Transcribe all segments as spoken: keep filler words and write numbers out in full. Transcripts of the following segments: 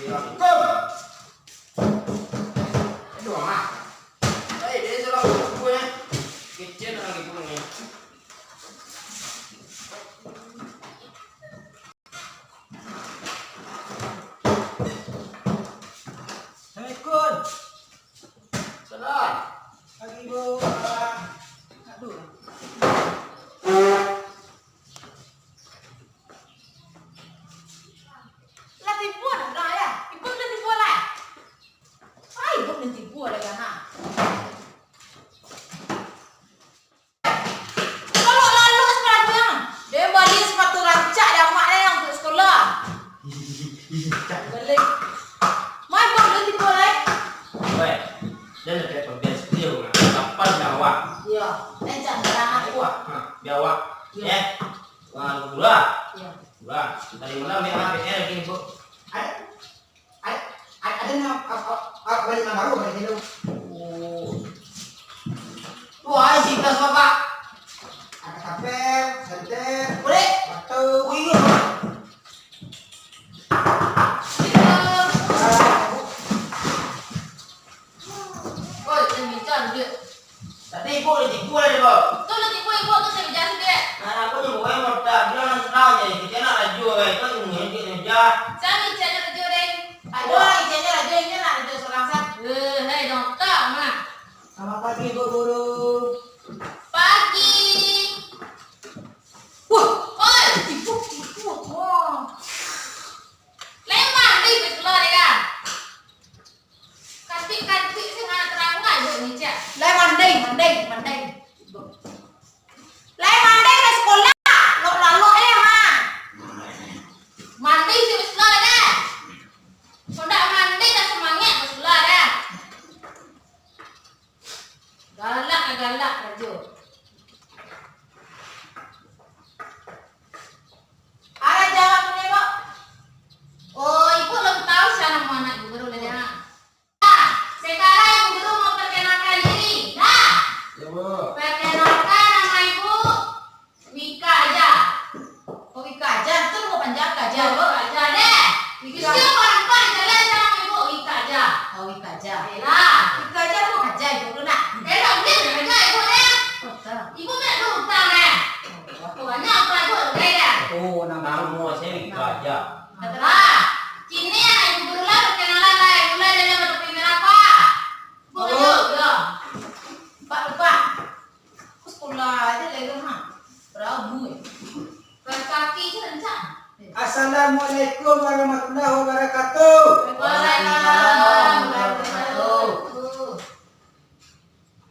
Assalamualaikum. Aduh, ah. Eh, dia salah buku ni. Kecil nak lagi buku ni. Assalamualaikum. Salam. Pagi, Bu. Aduh. Lah tibo dah, dah, ya. Ibu lah tibo lah. Ai, ibu lah tibo lah, ya, ha. Lalok-lalok sepatu yang. Dia bali sepatu rancak dek amak dia yang untuak sekolah. Bali. Mai, ibu lah tibo lah, eh. Weh, dia nak pakai pembias dia, kapan dah awak? Iya, eh, jangan barang aku. Wah, ha, biar awak. Iya. Eh, wah, gula. Iya. Gula. Dari mana memang P R lagi, Bu? Ada. Ada, ada, ada na-, a-, a-, a-, bali nan baru, bali tu. Oh. Wah, cinta sama, Pak. Ada kapel, senter, boleh? Batu. Oh, iya. Oi, yang bincang dia. Tadi ibu lah tipu lah, Bang. Tu lah tipu ibu tu, saya bincang sikit. Nah, aku tu bukan modal, dia orang senang je. Kita nak laju, kan? Itu tu mungkin dia kerja. Saya bincang je kerja, deh. Aduh, bincang je kerja, ini nak kerja seorang, San. Eh, hei, dong, tak, mah. Selamat pagi, Ibu Guru. Pagi. Wah, oi, tipu, tipu, wah. Lai mandi, betul lah, dia. Kantik-kantik se nan tarang ibu ni, Cak. Lai mandai, mandai, mandai. Lai mandai ka sikolah, lok lalok eh, ha. Mandai se basulah lai, deh. Kok ndak mandai, ndak sumangek basulah, deh. Galak, galak karajo. Alah jawab tu, Bok. Oh, ibu belum tahu siapa nama anak ibu baru lah, Dek. Nah, sekarang ibu guru mau perkenalkan diri. Nah, ya, Bu. Perkenalkan nama ibu Wika aja. Oh, Wika aja. Itu nama panjang Wika aja, Bu. Wika aja, deh. Wika. Siapa orang tua di jalan sama ibu? Wika aja. Oh, Wika aja. Yelah. Wika aja tu aja ibu tu nak. Eh, tak boleh nak aja ibu, deh. Oh, tak. Ibu banyak tu utang, deh. Oh, apa banyak utang ibu, deh, deh. Oh, nama saya Wika aja. Katalah, kini anak ibu guru lah berkenalan lah, mulai dari yang bertopi merah, Pak. Ibu. Halo. Duduk, ya. Pak, lupa. Aku sekolah aja lah, ha. Berabu, eh. Kaki je rancak. Assalamualaikum warahmatullahi wabarakatuh. Waalaikumsalam warahmatullahi wabarakatuh.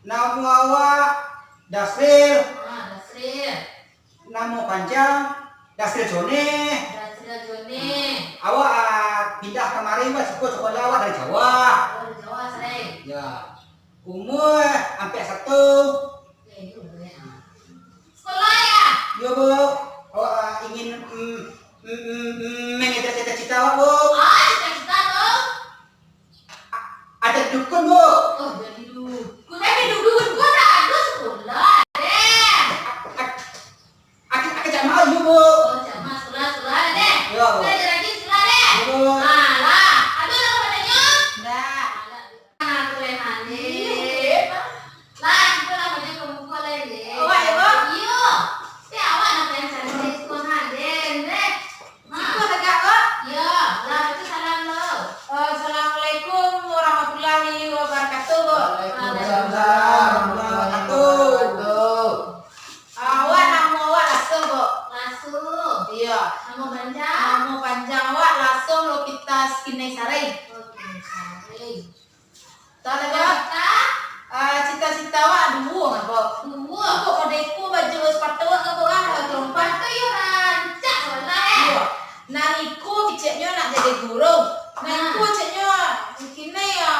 Namo awak Dasril. Ah, Dasril. Namo panjang Dasril Jone. Dasril Jone. Awak, ah, pindah kamari, Pak, siko sakolah awak dari Jawa. Oh, dari Jawa, sarai. Ya. Umur ampek satu. Eh, itu banyak, ah. Sekolah, ya? Yo, Bu. Awak, ah, ingin, mm, mm, mm, mm, mengejar cita-cita awak, Bu. Ah, cita-cita tu? A-, jadi dukun, Bu. Oh, jadi dukun. Eh, dukun, Bu, tak ada sekolah, deh. A-, a-, a-, a-, cak mah, Bu. Oh, cak mah sekolah, sekolah, deh. Yo. Kita jadi lagi sekolah, deh. Yo, Bu. Alah, ada nak batanyo? Ndak. Alah, aku boleh mandi. Iya, Pak. Lah, kita lah baju kemuka lah, deh. Awak, ya, Bu? Iyo. Eh, awak nak yang cantik, sekolah, deh, deh. Siko tegak, Bok. Yo, lah, baco salam lo. Assalamualaikum warahmatullahi wabarakatuh, Bok. Waalaikumsalam warahmatullahi wabarakatuh. Awak, namo awak Laso, Bok? Laso. Iyo. Namo panjang? Namo panjang awak Laso Lopita Sikinai Sarai. Oke, Sarai. Tahu lah, Bok? Cita-cita? Ah, cita-cita awak duo, Bok. Duo? Bok, model iko baju sepatu awak, Bok, ah, kalau terompa. Sepatu yo rancak sebelah, eh. Iyo. Nan iko keceknyo nak jadi guru. Nan iko keceknyo kini yo,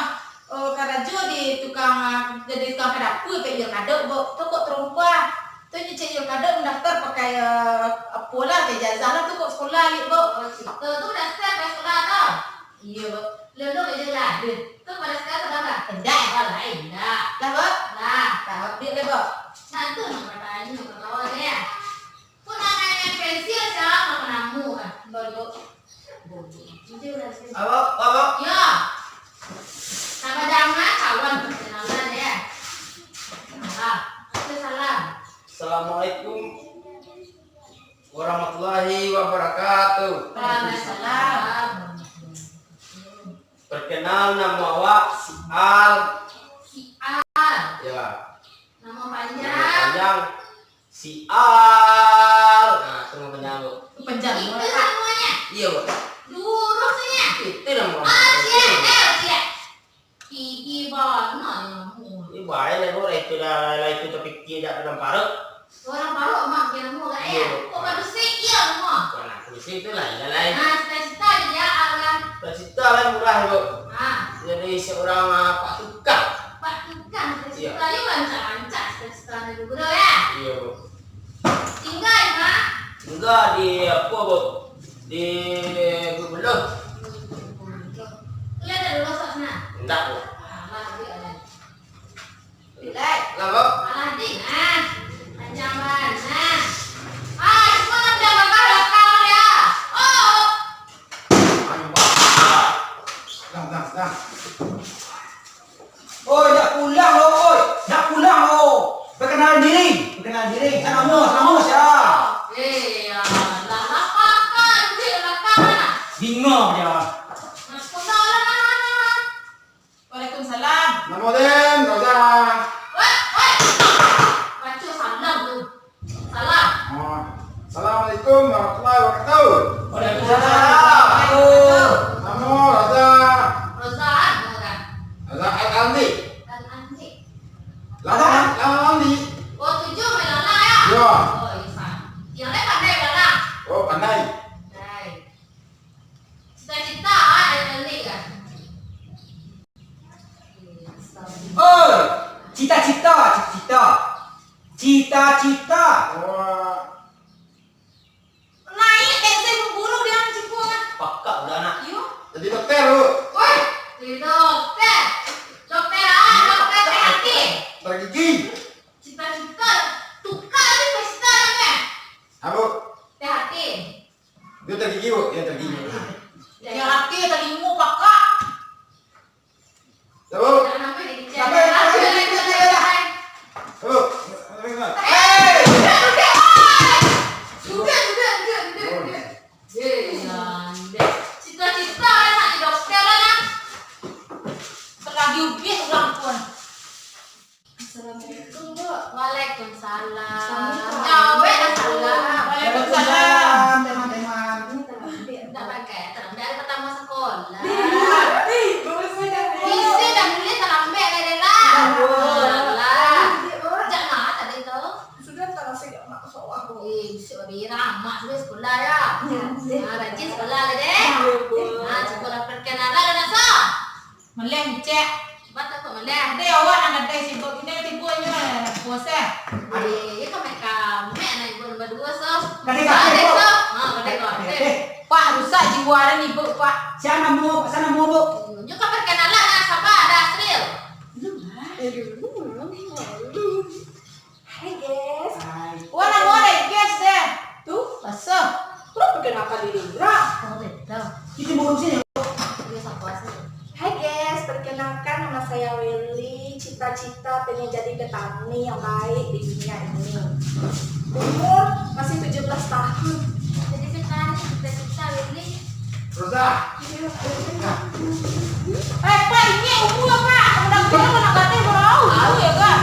oh, karajo di tukang, ah, jadi tukang ka dapua, Pak Yul Kadok, Bok. Tu kok terompa. Tu kecek Yul Kadok mendaftar pakai, eh, apo lah, pakai ijazah lah tu kok sekolah, Bok. Oh, situ tu mendaftar pakai sekolah tu? Iyo, Bok. Lulus je lah. Tu pada sekarang sudah lah? Indak. Oh, lain indak. Lah, Bok? Lah. Tahu dia lah, Bok. Nah, tu nak batanyo ka kawan dia. Pun nak main pensil siapa nama kan? Baru, Bok. Bok. Dia lah sih. Awak, awak Perkenal, namo awak Sial. Sial. Ya. Namo panjang? Namo panjang Sial. Nah, itu namo panjang, Bu. Itu namonyo? Iyo, Bu. Lurus sajo. Itu namo. Ah, Sial, Sial. Gigi bana namo. Iyo, bae lah, Bu. Lah itu dah, lah itu tapikia jak dalam parut. Urang parut mah, kira murah, ya? Iyo. Kok padusi, iyo, mah. Bukan lah, padusi itu lah, iyo lah. Nah, cita-cita jadi apa, kan? Cita-cita lah murah, Bu. Ah. Jadi seorang, ah, pak tukang. Pak tukang, cita-cita. Iyo. Yo, rancak-rancak cita-cita ni dulu, ya? Iyo, Bu. Tingga di mana? Tingga di apa, Bu? Di Gubelun. Kelihatan dulu, sok sana. Indak, Bu. Ah, lah, dia ada. Bilai. Lah, Bu. Alah, ding, ah. Panjang bana. Ah, cubo nak bilang gambar belakang, ya. Oh. Dah, dah, dah. Oi, nak pulang, oi. Nak pulang, oi. Perkenalan diri. Perkenalan diri. Sia namo, sia namo, sia. Eh, ya, lah, lah, pakai, duduk belakang, ah. Bingung dia. Nak pulang, lah, lah, lah, lah. Waalaikumsalam. Namo den, Roza. Woi, woi. Baco salam tu. Salam. Oh. Assalamualaikum warahmatullahi wabarakatuh. Waalaikumsalam. Namo Roza. Roza, Roza. Roza Al-Andi. Al-Andi. Lala, Lala Andi. Oh, tujuh main Lala, ya? Ya. Oh, iya, San. Yang lain pandai Lala? Oh, pandai. Pandai. Cita-cita, ah, dari Lala, kan? Oi, cita-cita, cita-cita. Cita-cita. Wah. Naik pensil pemburu dia, Ciko, kan? Pakak budak anak. Iyo. Jadi dokter, Bu. Woi, jadi dokter. Dokter ah, dokter teh hati. Dokter gigi. Cita-cita, tukar aja cita-cita, kan? Apa? Teh hati. Dia teh gigi, Bu. Dia teh gigi. Teh hati, telingo, pakak. Tahu? Jangan sampai dikecewakan. Sampai, sampai, sampai, sampai, sampai. Tahu? Sampai, sampai. Eh, duduk, duduk, oi. Duduk, duduk, duduk, duduk, duduk. Eh, ya, dek. Cita-cita lah nak jadi dokter lah, nak. Terlagi ubit urang pun. Assalamualaikum, Bu. Waalaikumsalam. Assalamualaikum. Jawek lah salam. Waalaikumsalam, teman-teman. Ini terlambat. Ndak pakai, terlambat hari pertama sekolah. Ih, bagus sudah. Isi dah tulis terlambat lah, Dela. Alah. Jangan tadi tu. Sudah tak rasa mak sawah, Bu. Eh, bisa bira mak sudah sekolah ya. Ya, ya. Ah, rajin sekolah lah, deh. Ya, Bu. Ah, cukup lah perkenalan dah, Nasa. Maleh, Cek. Baa kok maleh? Deh, awak nan gadai sibuk. Kini sibuk inyo puasa. Eh, iyo kan main kamek anak ibu nan baduo, so. Gadai, gadai, so. Ha, gadai, gadai. Eh, Pak, rusak jiwa den ibu, Pak. Sia namo, sia namo, Bu? Nyo kan perkenalan lah, sapa? Ada Asril. Hai, guys. Hai. Wah, namo ada guys deh. Tu, basah. Terus perkenalkan diri, Ra. Oh, beda. Kita mau urusin ya. Iya, sapa sih? Hai, guys, perkenalkan, nama saya Welly. Cita-cita pengen jadi petani yang baik di dunia ini. Umur masih tujuh belas tahun. Jadi petani, cita-cita Welly. Roza. Eh, Pak, ini umur, Pak. Udah kira mana kata mau tahu, tahu ya, Kak?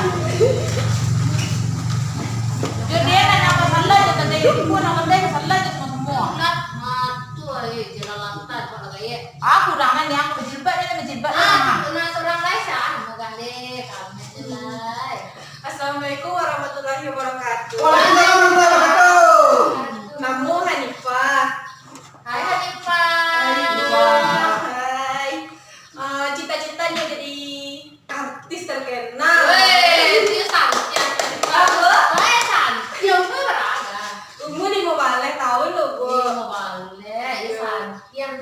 Jadi, dia nak masalah je tadi. Umur nak pandai masalah je semua-semua. Lah, matu aja, jalan lantai, Pak, lagi ya. Aku dah kan yang berjilbab, dia berjilbab. Ah, nak seorang lain, Sah. Mau gandeng, kami je lah. Assalamualaikum warahmatullahi wabarakatuh. Waalaikumsalam warahmatullahi wabarakatuh. Namo Hanifah. Hai, Hanifah. Hai, Hanifah. Hai. Eh, cita-citanya jadi artis terkenal. Weh, dia santiang, Hanifah. Apa? Weh, santiang, Hanifah beragam. Umur lima baleh tahun loh, Bu. Lima baleh, dia santiang.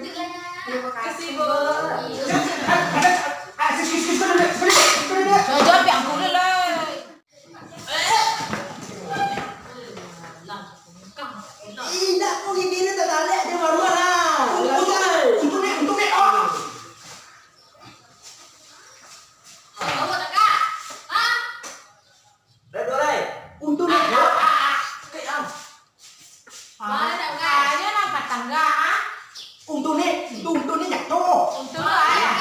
Terima kasih, Bu. Iya. Jangan, jangan, jangan, jangan, jangan, jangan. Lah, lah, lah. Indak, kok gigi ni terbalik, dia baru lah. Untung, untung ni, untung ni, ah. Tahu tak, Kak? Hah? Rai, rai. Untung ni, ah, ah, ah, ah. Kayak, ah. Mana dah, Kak? Kayaknya nampak tangga, ah. Untung ni, untung ni jatuh. Untung, ah.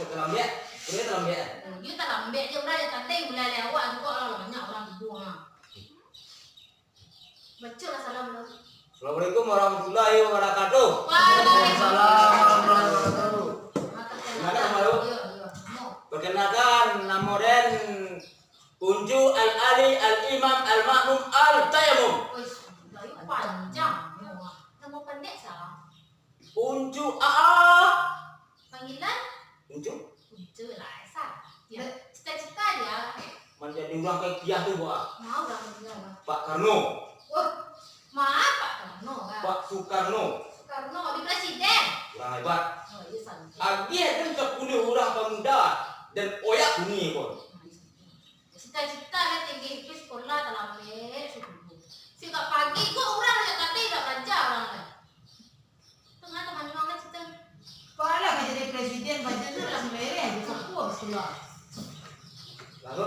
Talambek, kuliah talambek. Yo talambek je, urang jo tadai mulai lai awak juo lah, banyak urang tibo ha. Bacolah salam tu. Assalamualaikum warahmatullahi wabarakatuh. Waalaikumsalam warahmatullahi wabarakatuh. Perkenalkan, namo den Unju Al-Ali Al-Imam Al-Makmum Al-Tayamum. Uish, bayu panjang. Namo pendek sa? Unju Aa. Panggilan? Unju. Unju lah, sa. Yo, cita-cita dia. Manjadi urang kaya kiah tu, Pak. Ma urang kaya kiah, Pak? Pak Karno. Wah, ma Pak Karno, kan? Pak Sukarno. Sukarno, di presiden. Urang hebat. Oh, iyo, santai. Agiah den sapuluah urang pamuda, den oyak bumi ko. Cita-cita lah tinggi, tapi sekolah talambek, subuh. Sigak pagi ko urang lah tadi dak baraja urang lah. Tangah teman urang lah cita. Pala ka jadi presiden, baca tu lah mulai, eh, di Papua sekolah. Lalu?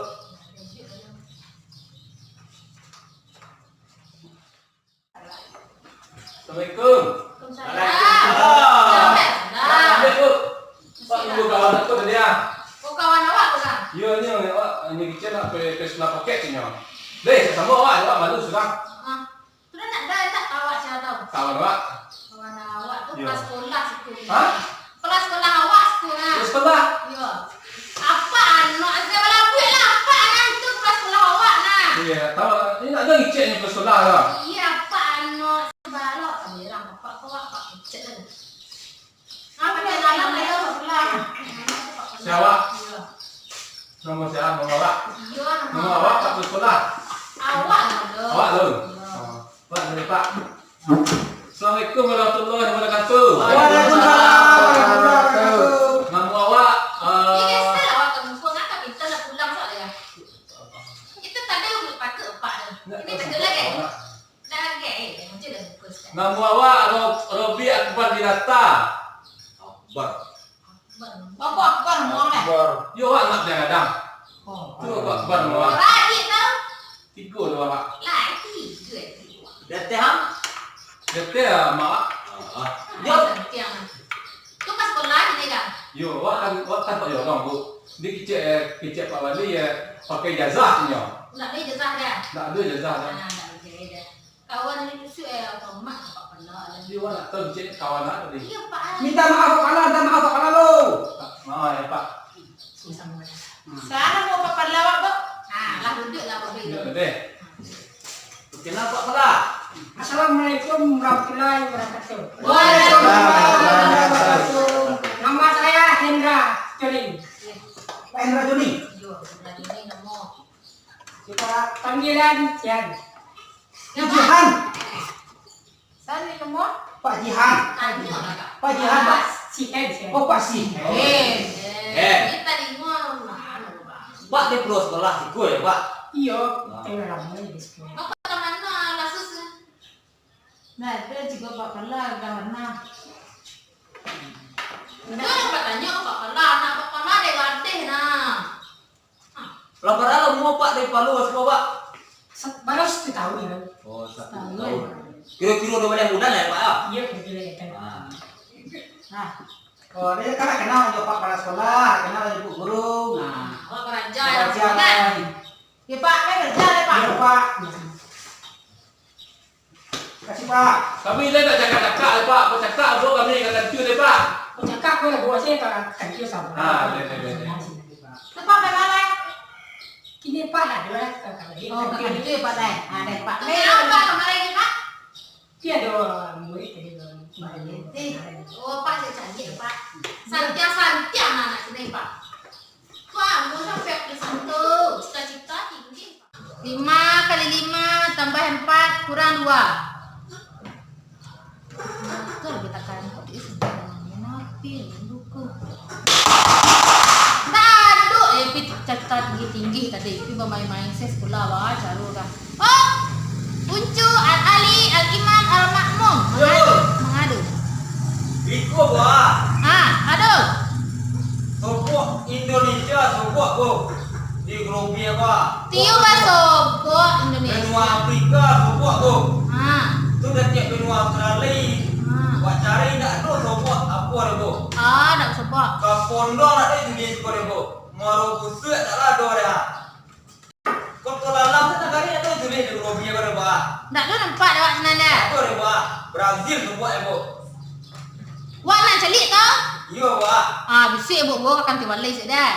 Assalamualaikum. Waalaikumsalam. Waalaikumsalam. Waalaikumsalam. Pak, tunggu kawan aku tadi, ah. Oh, kawan awak tu, Kang? Iyo, ni awak, ni kecil nak pe-, pe sebelah paket sini. Deh, sama awak, awak malu sudah. Ah. Sudah nak dah, tak tahu awak siapa tahu. Kawan awak? Kawan awak tu. Iyo. Kelas sekolah situ. Hah? Kelas sekolah awak situ, nah. Kelas sekolah? Iyo. Apa anak saya balabuik lah, apa anak itu kelas sekolah awak, nah. Iyo, tahu. Ini nak dah ngecek ni kelas sekolah lah. Iyo, apa anak balok kami orang, apa kau, apa kecek lah. Apa dia dalam dia sekolah? Siapa? Iyo. Nama siapa? Nama awak? Iyo, nama awak. Nama awak tak sekolah? Awak lah, Dok. Awak, Dok? Iyo. Oh. Pak, dari Pak. Assalamualaikum warahmatullahi wabarakatuh. Waalaikumsalam warahmatullahi wabarakatuh. Nama awak, eh, ini biasa lah awak kampung, kan, tapi kita nak pulang, Pak, ya. Kita tak ada yang boleh pakai, Pak, dah. Ini tenggelam, kan? Dah agak, eh, macam dah buka sekarang. Nama awak Ro-, Robi Akbar Dinata. Akbar. Akbar. Apa Akbar, Muhammad? Akbar. Yo, awak anak dia kadang. Oh. Tu Akbar, Muhammad. Orang adik tau? Tiga tu, Pak. Lah, tiga, tiga. Datang? Datang, Mak. Ah, ah. Yo. Datang. Tu pas sekolah ni, kan? Yo, awak kan, awak kan tak jorong, Bu. Dia kicik, eh, kicik Pak Wali, eh, pakai ijazah, nyo. Ndak ada ijazah dia? Ndak ada ijazah dia. Ah, ndak ada ijazah. Kawan ni kusuk, eh, apa mak, apa pala lah. Dia awak nak tahu kicik kawan awak tadi. Iyo, Pak. Minta maaf, Pak Lala, minta maaf, Pak Lala, lo. Ah, ya, Pak. Sama-sama. Hmm. Salam buat Pak Lala, Pak. Ah, lah duduk lah, Pak. Duduk deh. Kenal Pak Pala? Assalamualaikum warahmatullahi wabarakatuh. Waalaikumsalam warahmatullahi wabarakatuh. Nama saya Hendra Joni. Pak Hendra Joni? Iyo, Hendra Joni namo. Kita panggilan Jihan. Jihan. Sani namo? Pak Jihan. Tanya lah, Kak. Pak Jihan, Pak. Sihen, Sihen. Oh, Pak Sihen. Eh. Eh. Ini tadi mau mana, Pak? Pak, dia perlu sekolah siko ya, Pak? Iyo, ah, tengah lama di sekolah. Bapak ke mana, Lasus? Nah, itu juga Pak Pala, udah pernah. Udah, Bapak tanya Pak Pala, anak Pak Pala dek gadih, nah. Lah, padahal umua Pak dari Palu, masih, Pak? Sa-, baru satu tahun, ya. Oh, satu tahun. Kira-kira udah banyak bulan lah ya, Pak, ya? Iya, kira-kira ya, kan. Ah. Nah. Oh, dia kan kenal jo Pak kepala sekolah, kenal jo Bu Guru. Nah. Awak karaja ya, Pak? Ya, Pak, kan kerja ya, Pak? Iya, Pak. Kasih, Pak. Kami dah tak cakap-cakap, Pak. Kau cakap, bro, kami akan hancur, Pak. Kau cakap, kau lah buat saya tak hancur sama. Ah, deh, deh, deh, deh. Lepas, Pak, malam. Kini, Pak, ada lah. Oh, kini, Pak, dah. Ah, dah, Pak. Kenapa kemarin ni, Pak? Dia ada murid tadi, Pak. Eh, oh, Pak, dia cantik, Pak. Santiang-santiang anak sini, Pak. Wah, mau sampai ke satu. Cita-cita tinggi. Lima kali lima tambah empat kurang dua. Betul, kita kan. Ih, sebenarnya napi, mendukung. Daduk, eh, pi cita-cita tinggi-tinggi tadi. Pi bamain-main, saya sekolah, wah, caru dah. Oh, Uncu Al-Ali Al-Imam Al-Makmum. Yo. Mangadu. Mangadu. Iko, Bah. Ha, ado. Sobok Indonesia, sobok, Bah. Di Grobi, Bah. Tiyo, Bah, sobok Indonesia. Benua Afrika, sobok, Bah. Ha. Tu dah tiap benua Australia. Ha. Wak cari ndak ado sobok apo Ko deh, Bu. Ah, ndak usah, Pak. Ka pondok ndak ado julie ko deh, Bu. Muaro busuak ndak lah ado deh, ha. Koto Lalang tu nagari ndak ado julie di Robi ko deh, Bu, ha. Ndak ado nampak dek awak sinan deh. Ndak ado deh, Bu, ha. Brazil tu buek, Bu. Wak nan caliak tu? Iyo, Bu, ha. Ah, bisuak, Bu, Bu, ka kantua balai sinan deh.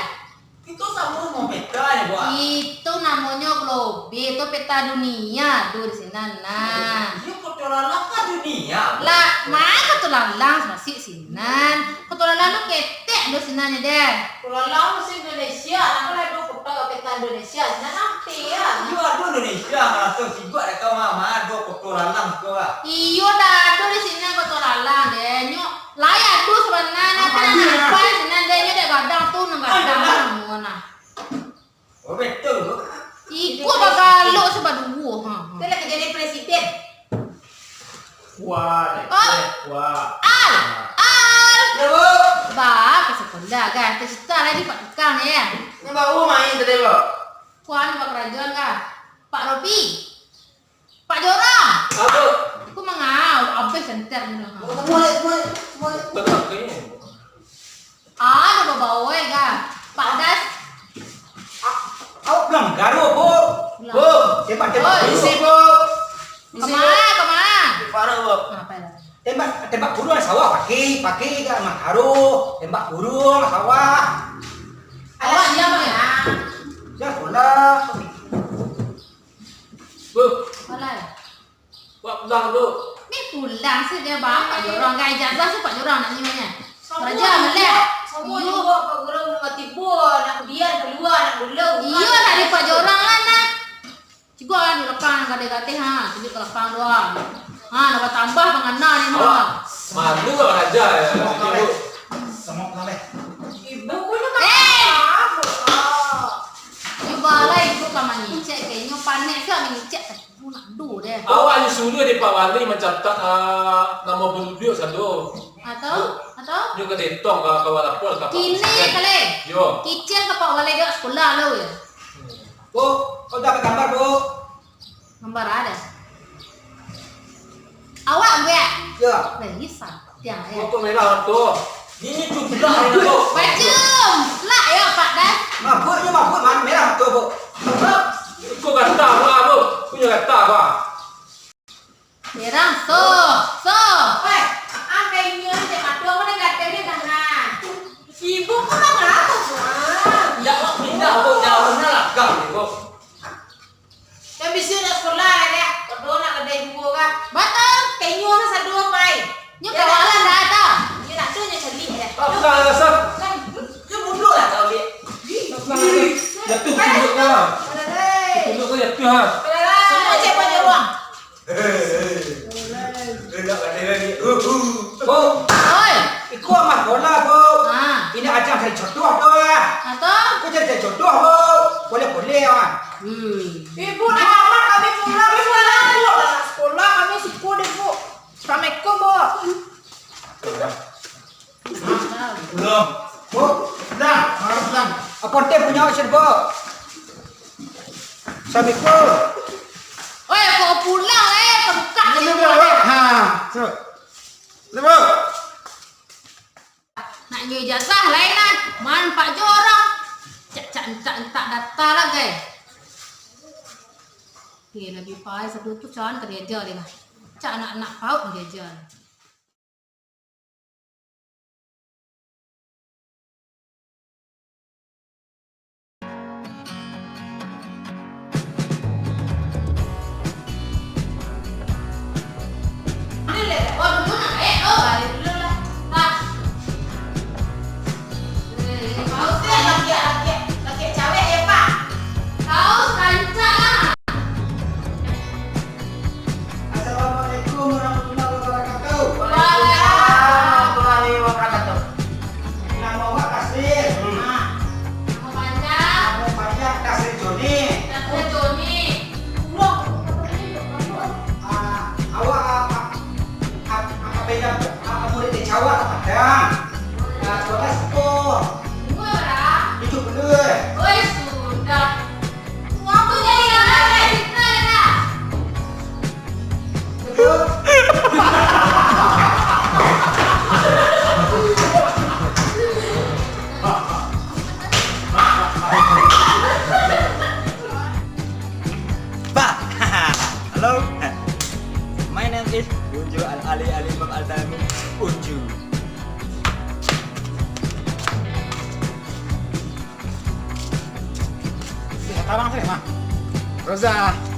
Itu samo namo peta nyo, Bu, ha. Itu namonyo globe, itu peta dunia tu di sinan, nah. Iyo, Koto Lalang ka dunia, Bu. Lah, ma Koto Lalang masuak sinan. Koto Lalang tu ketek do sinan nyo deh. Koto Lalang se Indonesia, nangko lah ado koto peta Indonesia, sinan ampia. Iyo, ado Indonesia, maraso siguak dek kau, ma, ma ado Koto Lalang ko, ha. Iyo, ndak ado di sinan Koto Lalang deh. Nyo Lai ado sabananyo, tapi nan nampak sinan deh, nyo dek gadang tu, nan gadang tu namo nah. Oh, betul, Bu. Iko bagalok se baduo, ha, ha. Tu lah ka jadi presiden. Wah, Oh. Wah. Al, Al. Ya, Bu. Ba, ka sakolah, kan? Cita-cita lah jadi pak tukang, ya. Nan baru main tadi, Bu. Kuan bakarajoan, kan? Pak Robi. Pak Jorang. Apo? Aku mangau, abih senter ni lah. Mulai, mulai, mulai. Tenang, kayaknya. Ah, ado babawa, eh, ga? Pak Das. Awak pulang garuh, Bu. Pulang. Bu, tembak, tembak. Oi. Misi, Bu. Misi, Bu. Kama, kama? Parah, Bu. Apa ya? Tembak, tembak buruang sawah, pagi, pagi ga manggaruh. Tembak buruang sawah. Awak diam, ya? Ya, pulang. Bu. Alai. Wak pulang dulu. Ni pulang se deh, Bang. Pak Jorang, kan ijazah se Pak Jorang nak nyo nyo. Karajo maleh. Samo juo Pak Jorang mati bo, nak kudian kalua, nak gulo. Iyo, nak di Pak Jorang lah, nah. Ciko lah di lapang gadeh-gadeh, ha. Tunjuk ka lapang tu, ha. Ha, nak batambah pangana ni, ha. Awak malu lah raja, ya. Samo maleh. Ibu punya Eh! Ibu lah, ibu ka mangicek, kayaknyo panek se mangicek. Ibu nak do deh. Awak nyo suruah dek Pak Wali mancatat, ah, namo panduduak sado. Atau? Bu, Atau? Nyo ka detong ka, ka lapor ka Pak Kini Presiden. Kali. Yo. Kicil ka Pak Wali dek sakolah lo, yo. Bu, kau dapat gambar, Bu? Gambar ado. Awak buek? Yo. Lah, iyo, santiang, yo. Kok merah tu? Ini tu budak ni, Bu. Bacum. Lah, yo, Pak Das. Mabuk nyo, mabuk, man, merah tu, Bu. Iko gata, Bu, ah, Bu. Punyo gata, Bu. Merah, so, so. Weh, angkai inyo ni, cek matuang, mana gata ni, tangan. Ibu pun dah ngaku, Bu. Indak, Bu, indak, Bu. Jauah lah, kau, Bu. Kan bisuak nak sakolah lah, dek. Kodo nak kadai juo kah? Batua. Ka inyo kan sado pai. Nyo kawalan dah, tau. Nyo nak tu, nyo caliak dah. Apa rasa? Kan, nyo mundur lah kau, dek. Jatuah tunduk kau. Tunduk kau jatuah, ha. Semua cek panjang ruang. Hei, hei. Hei, nak kadai lagi. Uh, uh. Bu. Oi. Iko mah bola, Bu. Ha. Ini ajang cari jodoh tu, ah. Atau? Kau cari, cari jodoh, Bu. Boleh, boleh, ah. Hmm. Ibu, nak amat kami pulang, ibu, nak sekolah, kami siko deh, Bu. Assalamualaikum, Bu. Pulang. Bu, pulang. Ah, pulang. Apa teh punya awak, Bu? Assalamualaikum. Oi, kok pulang, eh, kebukak. Ini dia, Bu. Ha, so. Ini, Bu. Nak nyo ijazah lain lah. Man Pak Jorang. Cak, cak, entak, entak data lah, guys. Oke, lebih pai sado tu can ka diaja deh lah. Cak anak-anak paut diaja. Assalamualaikum warahmatullahi wabarakatuh. Jo al ali ali mam al tamu. Ucu. Tabang sini mah. Roza.